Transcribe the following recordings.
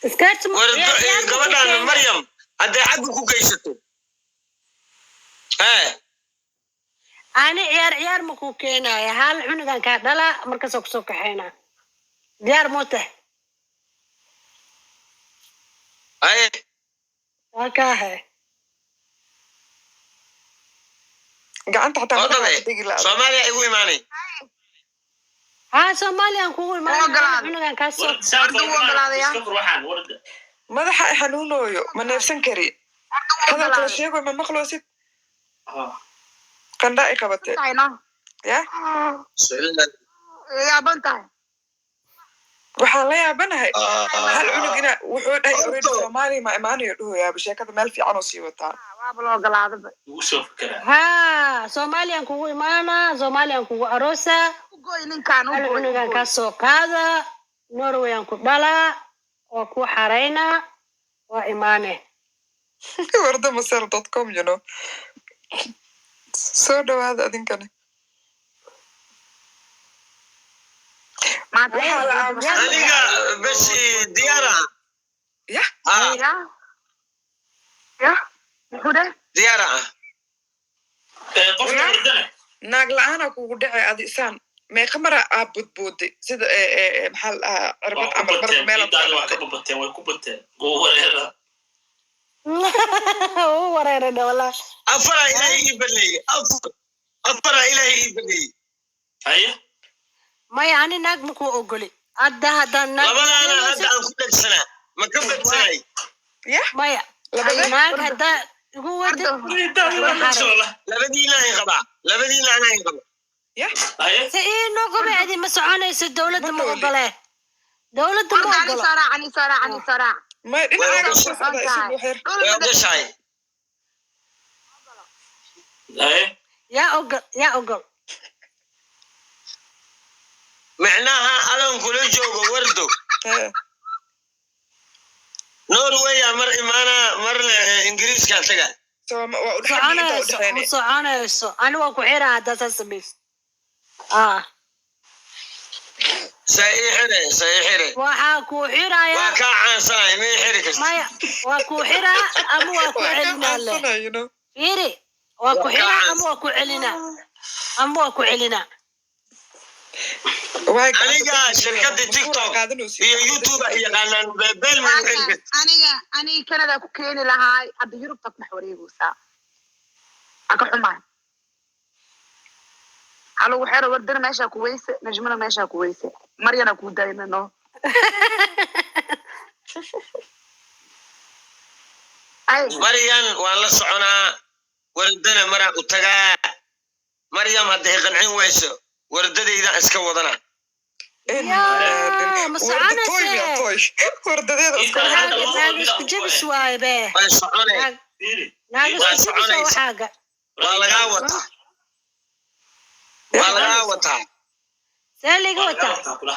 Iskaarsi War ciyaar ciyaar ma ku gabadhaan keena. Maryam hadday xagga ku geysato ee Ani ciyaar ciyaar ma ku keenaya. Hal cunugan kaa dhalaa, markaasoo kusoo kaxeynaa. Diyaar muu tahay? Aye. Waa kaahe. Gacanta xataa oo madaxa dhabe ka degi la'da. Soomaaliya igu imaanay. Haa, Soomaaliyaan kugu imaanaya. Hal Ogolaaday. cunugan kaa soo Warda wuu ogolaadaya. Iska fur waxaan warda. Madaxa i xanuunooyo, ma neefsan kari. Warda wuu Hadalka la ogolaaday. sheegoy ma maqloosid. Qandha i qabatay. Tahay no. Ya. Yaaban tahay. Waxaan la yaabanahay hal cunug ina wuxuu dhahay already Soomaaliya ma imaanayo dhuhoyaaba, sheekada meel fiican oo sii wataa. Waaba la ogolaadaba. Ugu soo fekeraa. Haa, Soomaaliyaan kugu imaanaa, Soomaaliyaan kugu aroosaa. U gooy ninkaan, u Hal gooy, u cunugan gooy. kaa soo qaada, Norwayaan ku dhalaa, waa ku xaraynaa, waa imaane. Wardamasel.com, you know. Soo dhawaada adinkani. Maanta Waxaa la aamusay. Aniga bes diyaara. Yah. Ha. Ya ya, muxuu dheh? Diyaara. Qofka wardana. Naag la-aana kugu dhacay adi isaan meeqa mara aa budbooday sida maxaa la dhahaa cirbad Waa ku camal marba bateen meela ku ciidaada waa ka dhacday. Babateen, way ku bateen goo wareera. U wareeray walaa. Afaraa Ilaahay ii baneeyey, afar, afaraa Ilaahay ii baneeyey. Haye. Maya, ani naag ma kuu ogoli hadda, haddaan naag Labadaana hadda aan ku dhegsanaa ma ka badsanay. Yah. Maya. Labadee? Naag haddaa igu wadid. Ciidaada waa ka socda. Labadiina ay qabaa, labadiina anaa ay qaba. Yah. Haye. Se ii noqobe, adi ma soconayso, dowladda Ma ma nooli. ogole, dowladda ma Warda ani ogolo. soo raac, ani soo raac, ani soo raac. May dhinacaaga Way kusoo socdaa, isugu waxyar. Dhul Way ma ogashahay. Haye. Yaa ogol, yaa ogol? Micnaha adan kula joogo wardo. Ee, Norwaya mar imaanaa, marna Ingiriiskaa taga. Waa udhaxay inta Soconayso ma udhaxayne. soconayso, ani waa ku xiraa haddaa saas samayso. Ah. Saa ii xire, saa ii xire. Waxaa kuu Waa xirayaa. kaa caansanay, ma ii xiri karti. Maya, waa kuu xiraa ama waa ku Waa kaa celinaa le. caansanay, you know. Fiiri, waa ku Waa kaa xiraa ama caansan. waa ku celinaa, ama waa ku celinaa. Waay gacanta Aniga ku shirkadda masuura TikTok qaadanayso. iyo YouTube ay yaqaanaan, beel ma igu xiri karti. Aniga Canada ku keeni lahaay, hadda Yurubta ku dhex wareegaysaa. Aa ka xumaay. Halagu xero wardana meeshaa ku weyse, Najmana meeshaa ku weyse, Maryana kuu daayna no. Ay. Maryan waan la soconaa, wardana maraan u tagaa. Maryam hadday qancin wayso, wardadaydaan iska wadana. Yaa, ma Warda toy miya soconayse. toy wardadeeda iska Inta- wada. Waxaaga naag isku jebis waaye be. Way soconay. Naag Fiiri. naag Waa isku jebis oo soconaysa. waxaaga. Waa lagaa wataa, waa lagaa wataa. See liiga Waa lagaa wataa? wataa kula.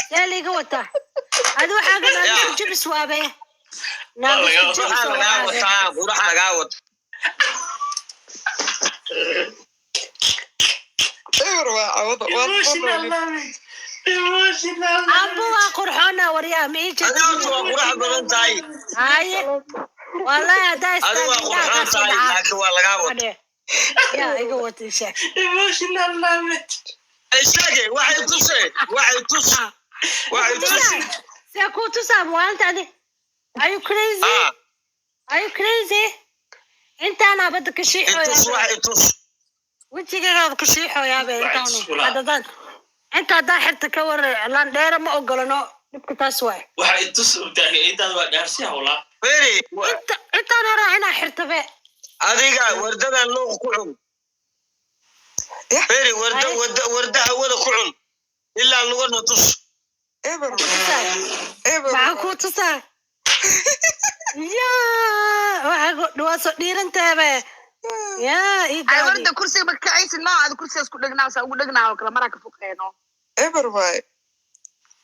See liiga wataa? Adi waxaaga naag isku jebis waabe, naag Waa isku lagaa jebis Waxaa oo lagaa waxaaga. wataa, quraxa lagaa wataa. Ewer waa cawada waa Emotional language. Emotional. Amba waa qurxoona waryaa, ma ii Adiga horta waa jeedin. qurax badan tahay. Haye, wallahi haddaa Adiga waa istaagto indhaha qurxoon kaa soo tahay, dhacaa. laakiin waa lagaa wataa. Adhe, yaa iga wata isha. Emotional language. Istaage, waxay tuse, waxay tus, waxay tus. See kuu tusaa maalinta adi? Are you crazy? Ah. Are you crazy? Intaanaa badda ka Itus. shiixooyaa. Waxay tus. Wejigagaaba ka shiixooyaaba intaanu. Waxay tus. Haddadaan inta haddaa xirta ka warar landheera ma ogolano, dhibka taas waay. Waxa itus u taagay ciidaada waa dhaarsiya walaa. Feri. Inta intaan horaa inaa xirtabe. Adiga wardadan luuq ku cun. Yah. Feri, warda warda warda hawada ku cun ilaa lugana tus. Eber. Tusaa. Eber. Maxaa kuu tusaa? Yaa, waxaa waa soo dhiirantaaba yaa ii Ay. daadi. Warda kursiga ma kacaysid no, ada kursigaas ku dhegnaa, saa ugu dhegnaa oo kale maraa ka foqeeno. Eber waay.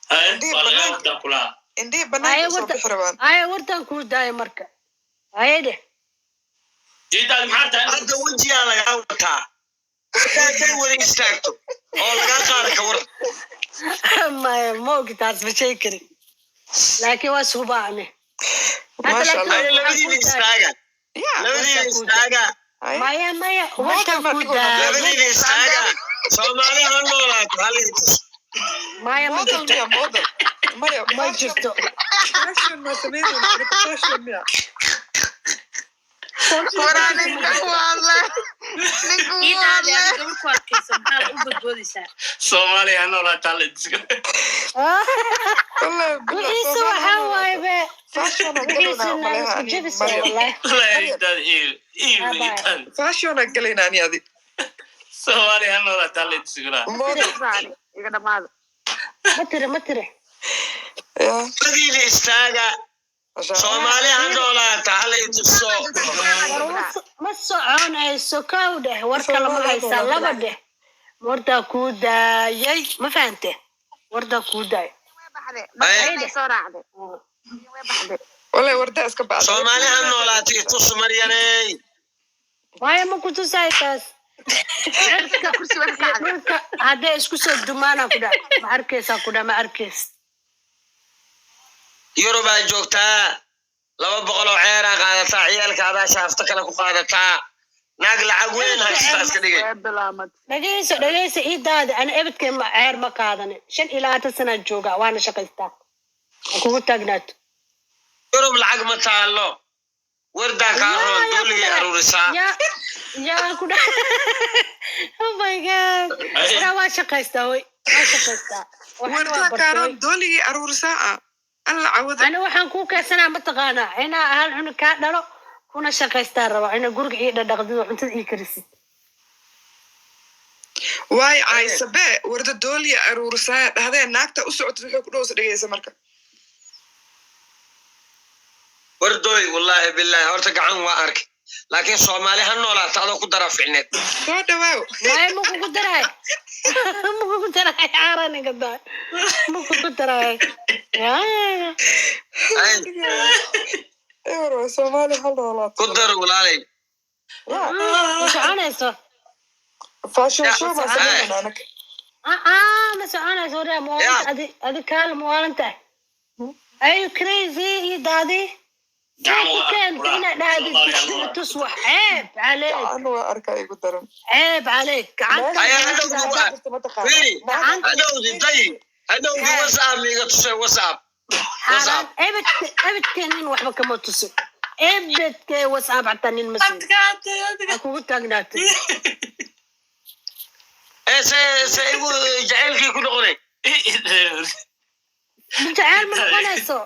Haye. Indhihii Waa lagaa banaanka. wataa kula. Indhihii Haye. banaanka usoo Warda bixi rabaan. Haye, wardan kuu daaya marka, haye dheh. Ciidaada maxaa tahay? Hadda wejigaa lagaa wataa, hadday wada istaagto oo lagaa qaada, ka waran? Maya, ma ogi taas, ma sheegi karin. Laakiin waa subaane. Hadda Maasha laakiin Allah. Ay, labadiina istaaga. Ya. Labadiina istaaga. Ay. Maya, maya, Model warkaa ma ku dhigo. daayay. Labadiina istaaga. Soomaali ha noolaato, hal ii tus. Maya, ma Model jirto. miya, model maya? Ma jirto. Fashion ma sameynayna aniga, fashion miya? Waraa ninka ku hadle, ninka ku Iidaadi, hadle. adiga gabar ku adkayso, maxaa u badboodaysaa? Soomaaliya ha noolaato, hal ii tus. Wallahi billah. Wixiisa Soomaali waxaa ha waaye noolaato. be. Fashion aan Wixiisa galaynaa naa umaleha isku ani jebisa Maryam. wallahi. Wallahi iidaadi iib Bye bye. iidaadi. Fashion aan galaynaa ani adi. Soomaaliya ha noolaato, hal ii tus gulaha. Model. Iga dhamaada. Ma tiri, ma tiri. Ya. Labadiina istaaga. Masha. Soomaali ha noolaato, hal ii tuso. War ma soconayso, kow dheh, war kale ma Soomaali ha haysaa, noolaato. laba dheh, wardaa kuu daayay, ma fahante? Wardaa kuu daayay. Way baxde markay soo raacde, way baxde. Wallahi wardaa iska bacday. Soomaali ha noolaato i tus, Maryaney. Waayo, ma ku tusaay taas. Cirka kursi way ka iyo kacday. Dhulka hadday isku soo dumaanaa ku dhac, ma arkaysaa ku dhac, ma arkays. Yurubaa joogtaa, 200 oo ceeraa qaadataa, ciyaalka adaa shaafto kale ku qaadataa, naag lacag weyn haystaa iska dhigay. Way bilaamad. Dhageyso, dhageyso, ii daadi, ani ebedkay ma ceer ma qaadanin. 25 sanaan joogaa, waana shaqaystaa. Ha kugu taagnaato. Yurub lacag ma taallo, wardaa kaa Yaa roon. Yaa ku Dooligay dhahay. aruurisaa. Yaa ku dhahay. Oh my God, waraa waa shaqaystaa, way waa shaqaystaa, waxna waa Wardaa bartay. kaaroon dooligii aruursaa ah alla cawada. Ani waxaan kuu keensanaa, mataqaanaa, inaa hal cunug kaa dhalo kuna shaqaystaa rabaa, inaa guriga ii dhadhaqdid oo cuntada ii karisid. Waay caysabe, warda dooliya aruursaa dhahdee, naagta u socotid wuxuu ku dhowsa dhegeysa marka. Wardooy, wallaahi bilaahi, horta gacan waa arkay, laakiin Soomaali ha noolaato adoo ku daraa ficneed. Soo dhawaaw. Waayo, ma kugu daraay, ma kugu daraay, caaraniga daa, ma kugu daraay. Ay, Ewer waa Soomaali ha noolaato. Ku dar, walaalay. Ya. Ma soconayso. Fashion Ya. show ma sameynayna anaga. Aa, ma soconayso, waraa muwaalanta. Ya. Adi kaala muwaalan tahay. Are you crazy, iyo daadi? Gacan ku waa keentay inaad dhahdid tus wax? Ceeb caleyk. Gacan waa arkaa, igu daran. Ceeb caleyk, gacanta. Ayaa hadhow Fiiri, hadhowdi day, hadhowdi WhatsApp miiga tusay, WhatsApp. Xaaraan, ebedke, ebedkee nin waxba kama tusin, ebedkee WhatsApp xataa nin ma siin. Ha kugu taagnaatay. Ee se igu jacaylkii ku noqonay. Jaceyl ma noqonayso.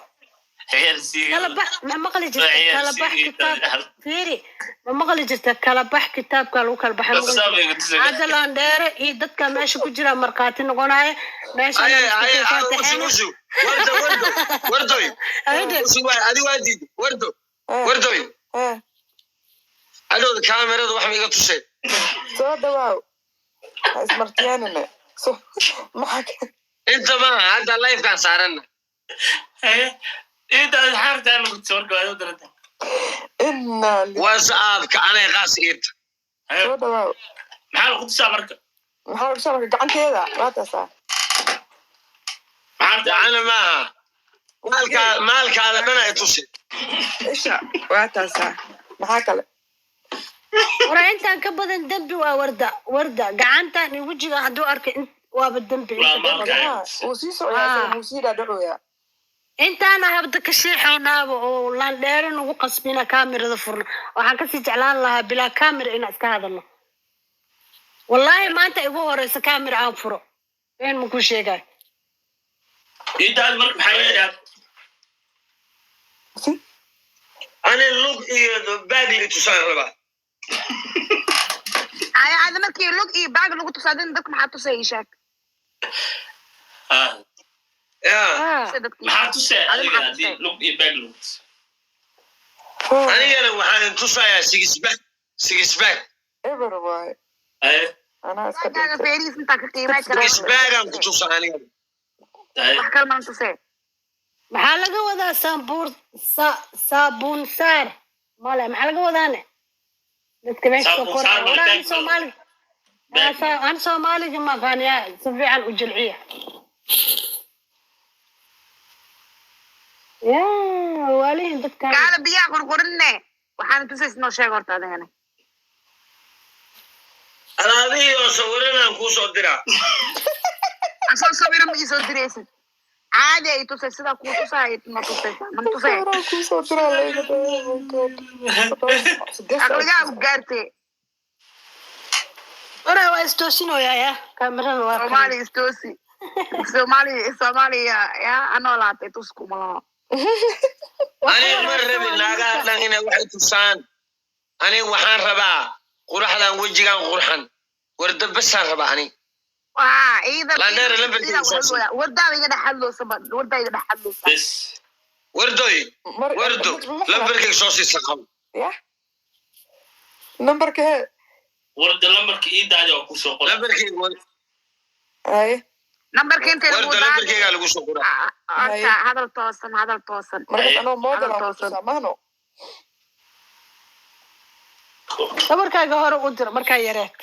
Kala bax, ma maqli jirta? Kala bax kitaab, fiiri, ma maqli jirta? Kala bax kitaabka lagu kala baxay, maqli jirta? Hadda Landheere iyo dadka meesha ku jira markhaati noqonaya meesha. Aye aye, usu usu, wardo, wardo, wardoy. Usu waay, adi waa diid, wardo, wardoy. Hadhowdi kaamirada wax ma iga tusay? Soo dhawaaw, ha ismartiyaanine, so maxaa Inta maaha, hadda livekaan saaranna. Iidaadi xaartaa lagu tuso marka waad u daranta. Inaa WhatsAppka anay qaas iirta. Soo dhawaaw. Maxaa lagu tusaa marka? Maxaa lagu soo gacanteeda waa taasaa. Maxaa Gacana maaha, maalkaa maalkaada dhan ay tusi. Isha waa taasaa, maxaa kale? Wara intaan ka badan dembi waa, warda, warda gacantan iyo wejiga hadduu arkay waaba dembi inta ka Waa badan. maalka. Ah, wuu sii socdaa isaga, wuu sii dhaadhacoyaa. Intaana habda ka sheexaynaaba oo Landheere nagu qasbina kaamirada furno, waxaan kasii jeclaan lahaa bilaa kaamira inaan iska hadalno. Wallaahi maanta igu horeysa kaamira aan furo, been ma ku sheegay. Iidaadi marka maxaa yeelaa? Ani lug iyo baagli tusaan rabaa. Aya, ada markii lug iyo baag lagu tusaa din, dadka maxaa tusay? Ii sheeg. Ya. Ah, Tusay dadka. Maxaa tusay Adi adiga maxaa haddii tusay? lug iyo baag lagu tuso? Anigana waxaan tusayaa six pack, six pack. Eber waaye. Haye. Anaa iska Baagaaga dhintay. feerihiis intaan ka qiimay karaa. Six packaan ku tusaa aniga. Haye. Wax kale maan tusee. Maxaa laga wadaa saabuur saabuun saar male? Maxaa laga wadaane dadka meesha soo Saabuun koraya? saar male, Waraa ani baag male. Soomaaliga Baag. Aan Soomaaliga ma aqaan, yaa si fiican u jilciya. Yaa waalihin dadkaan. Kaala biyaha qurqurinne, waxaana tusays noo sheeg horta adigana. Alaabihii oo sawiranaan kuu soo diraa. Asoo sawira ma iisoo diraysid, caadi ay tusay, sidaa kuu tusay ma tusaysa, ma tusay. Sawiraan kuu soo diraa layga dhahay. Oh my God. 7 saac. Aqligaa u gaartay. Waraa waa istoosinoyaa, ya kaamirada waa kan. Soomaaliya istoosi, Soomaaliya, Soomaaliya yaa anoo laatay tuskuma laho. Aniga ma rabin naagaha dhan inay waxay tusaan. Aniga waxaan rabaa quraxdan, wejigan qurxan, warda basaan rabaa ani. Waa ciidan. Landheere lambarkiisa saas. Wardaaba iga dhex hadloosa, wardaa iga dhex hadloosa. Bes. Wardoy, wardo, lambarkayga soo siisa qabo. Ya, nambarka hee? Warda, lambarka ii daadi oo kusoo qora. Lambarkayga Haye. Nambarka intay lagu warda, lambarkaygaa lagu soo qoraa. Horta hadal toosan, hadal toosan. Markaas anoo model aan Hadal toosan. kutusaa mahno. Dhabarkaaga hore u dir markaa yareed.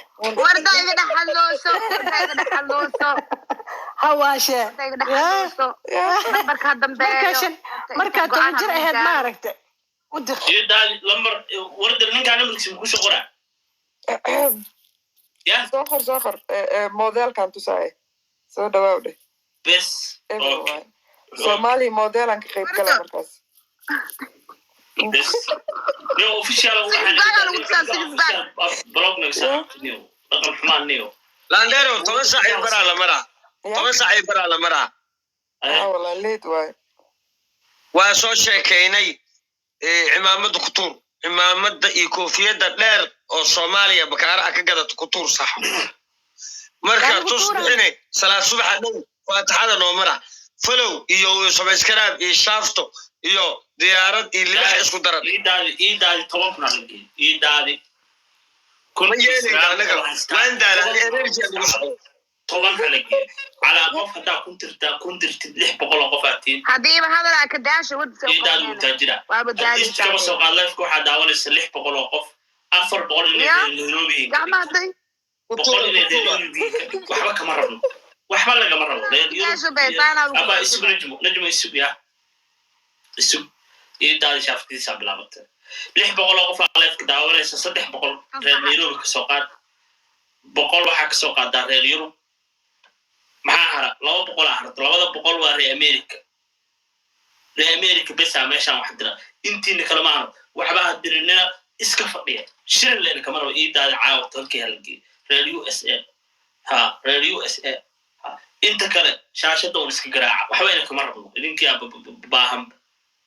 Wardaa iga dhex hadlooso, wardaa iga dhex hadlooso. Hawaashee. Wardaa iga dhex hadlooso. Nambarka ha dambeeyo. Markaa shan, markaa 10 jir ahayd, ma aragta, u dir. Ii daadi lambar, warda, ninkaa lambarkiisa ma kusoo qoraa ya? Soo qor, soo qor. Modelkan tusaaya, soo dhawaaw dheh. Bes. Ever. Okay. Waay Soomaali modelan ka qayb gala markaas. Bes, yo official. Six bag aa lagu tusaa, six bag. Blog naga saarniyo, dhaqan xumaan niyo. Landheero, 10 saac iyo baraa la maraa. Ya. 10 saac iyo baraa la maraa. Ah, walaa late waay. Waa soo sheekaynay. Cimaamada ku tuur, cimaamada iyo koofiyadda dheer oo Soomaaliya bakaaraha ka gadato ku tuur. Sax marka Waa lagu tus tuuraa. Bixine salaad subaxa dhow, faatixada noo mara, follow iyo subscribe iyo shaafto iyo diyaarad iyo libax isku daran. Ii daadi, ii daadi, 10,000 aa la geeyey, ii daadi. Kun Ma iyo yeelayna sagaal anaga. boqol haystaa. Waan daalaa, energy nagu socdo. 10 ha la geeyey calaa qof, haddaa kun tirtaa, kun dirtid, 600 oo qof aad tihiin. Haddiiba hadalaa ka daasha wadisa. Ii daadi, mutaajira. Waaba At kama soo daaleysaa. qaad lifeka waxaa daawanaysa 600 oo qof, 400 inay Ya. Nairobi yihiin, Gacmaha day. 100 inay Nairobi yihiin, waxba kama rabno, waxba lagama rabo reer Yurub. Daasha beesaana. Aba isug, Najmo, Najmo, isug, ya isug, ii daadi, shaaftidiisaa bilaabatay. 600 oo qof aa lifeka daawanaysa, 300 reer Nairobi kasoo qaad, 100 waxaa kasoo qaadaa reer Yurub. Maxaa hara? 200 aa harta. 200 waa reer America, reer America besaa meeshaan wax dira, intiina kale maahan. Waxba ha dirinina, iska fadhiya, shirin leen kama rabo. Ii daadi, caawa 10-kii hala geeyo reer USA. Ha, reer USA ha, inta kale shaashadda un iska garaaca, waxba ina kama rabno, idinkia baahan.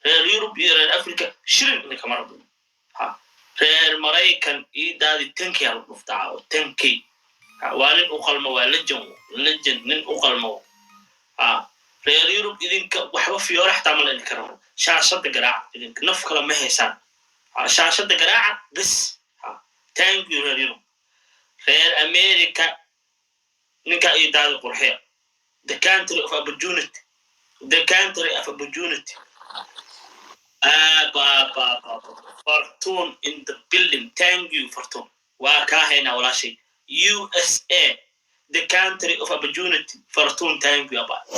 Reer Yurub iyo reer Africa shirin ina kama rabno. Ha, reer Maraykan ii daadi, 10-kii hala dhufta caawa, 10K. Ha, waa nin u qalmo, waa legend, legend, nin u qalmo. Ha, reer Yurub idinka waxba fiyoore xataa ma la idinka rabo, shaashadda garaaca, idinka naf kale ma haysaan. Ha, shaashadda garaaca bes. Ha, thank you reer Yurub. Reer America, ninka ii daadi qurxiya. The country of opportunity, the country of opportunity. Ba ba ba ba, Fortune in the building, thank you Fortune, waa kaa haynaa walaashay. USA, the country of opportunity. Fortune, thank you aba. The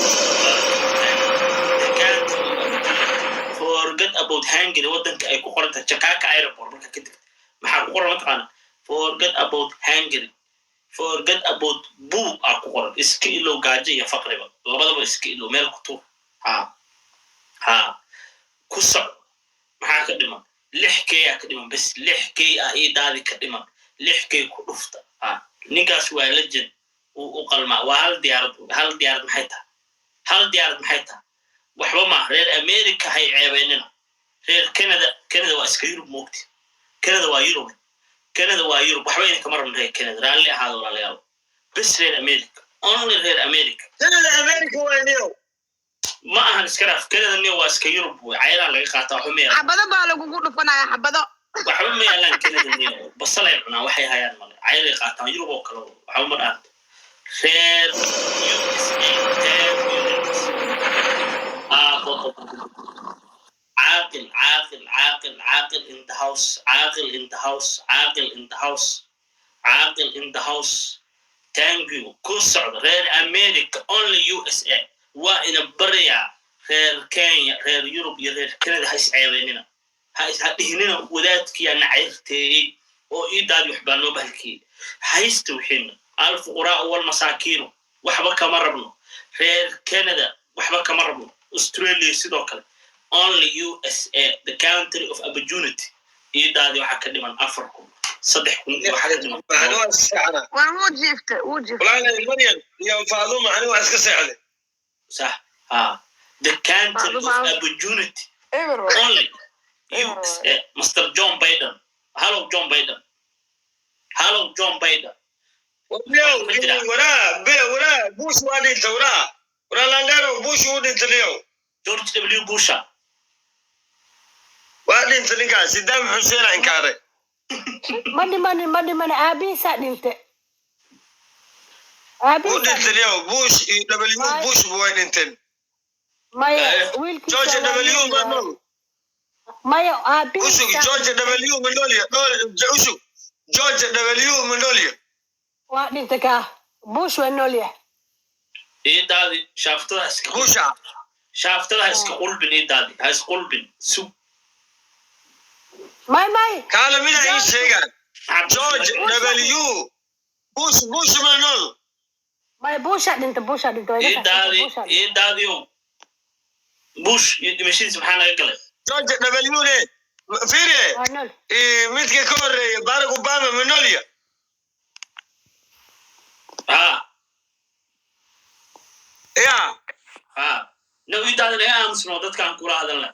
country of opportunity. Forget about Hungary. Waddanka ay ku qoran tahay Jakarta airport marka kadib maxaa ku qoran mataqaana? Forget about Hungary, forget about buu aa ku qoran. Iska ilow gaajo iyo faqriba, labadaba iska ilow, meel ku tuur. Ha ha, ku soc. Maxaa ka dhiman? 6K aa ka dhiman bes, 6K ah ii daadi ka dhiman, 6K ku dhufta. Ha, ninkaas waa legend, uu u qalmaa. Waa hal diyaarad, hal diyaarad maxay tahay? Hal diyaarad maxay tahay? Waxba maaha. Reer America hay ceebeynina. Reer Canada, Canada waa iska Yurub moogti, Canada waa Yurub, Canada waa Yurub. Waxba idin kama rabno reer Canada, raalli ahaada walaalayaal. Bes reer America, only reer America. Canada America waa niyow. Ma ahan, iska dhaaf Canada niyo, waa iska Yurub wey, cayraa laga qaataa, waxba ma yaalaan. Xabado baa lagugu dhufanaya, xabado. Waxba ma yaalaan Canada niyo, basalay cunaan, waxay hayaan male, cayray qaataan, Yurub oo kale, waxba ma dhaanto. Reer USA, reer USA. Ah, caaqil, caaqil, caaqil, caaqil in the house, caaqil in the house, caaqil in the house, caaqil in the house, thank you. Ku socda reer America, only USA waa ina baryaa. Reer Kenya, reer Yurub iyo reer Canada, ha isceebeynina, ha dhihinina wadaadkiyaa nacayrteeyey oo iidaadi waxbaa noo bahalkeeyey. Haysta wixiina, alfuquraa'u walmasaakiinu, waxba kama rabno. Reer Canada waxba kama rabno, Australia sidoo kale, only USA, the country of opportunity. Iidaadi waxaa ka dhiman 4000, 3000 waxaa ka dhiman. Ani waa iska seexanaa. War wuu jiiftay, wuu jiiftay. Walahi Maryam iyo Faaduma, ani waa iska seexday. Sax ha, the country of Faaduma. opportunity. Eber waay. Only USA. Mr. John Biden, hello John Biden, hello John Biden. Waraa be, waraa, Bush waa dhintay. Waraa, waraa, landero, Bush wuu dhintay niyow. George W Busha. Waa dhintay ninkaas, Saddam Hussein a inkaaray. Ma dhimanin, ma dhimanin, aabihiisaa dhinte. Wuu Aabihiisaa. dhintay niyow. Bush iyo W Bush bu way dhinteen. Maya, wiilkiisa. George waa W ma nool? Maya. Usug. Aabihiisa. George W ma nool ya? Usug, George W ma nool ya? Waa dhintay kaa. Bush waa nool yahay. Iidaadi shaaftada ha iska Busha. Shaaftada ha iska qulbin, iidaadi ha isqulbin, sug. May, may. Kaala mida ii sheegaan, George W Bush, Bush ma nool? Maya, Bushaa dhintay, Bushaa dhintay, waa iga Iidaadi. fahamtay, Bushaa dhintay. Iidaadiow, Bush iyo dhimashadiisa maxaa naga galay? George W ne fiire. Waa nool. Midka ka horeeya, Barack Obama, ma nool ya? Ha. Ya. Ha, no, iidaadi naga aamusno, dadkaan kula hadalna.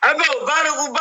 Abow, Barack Obama.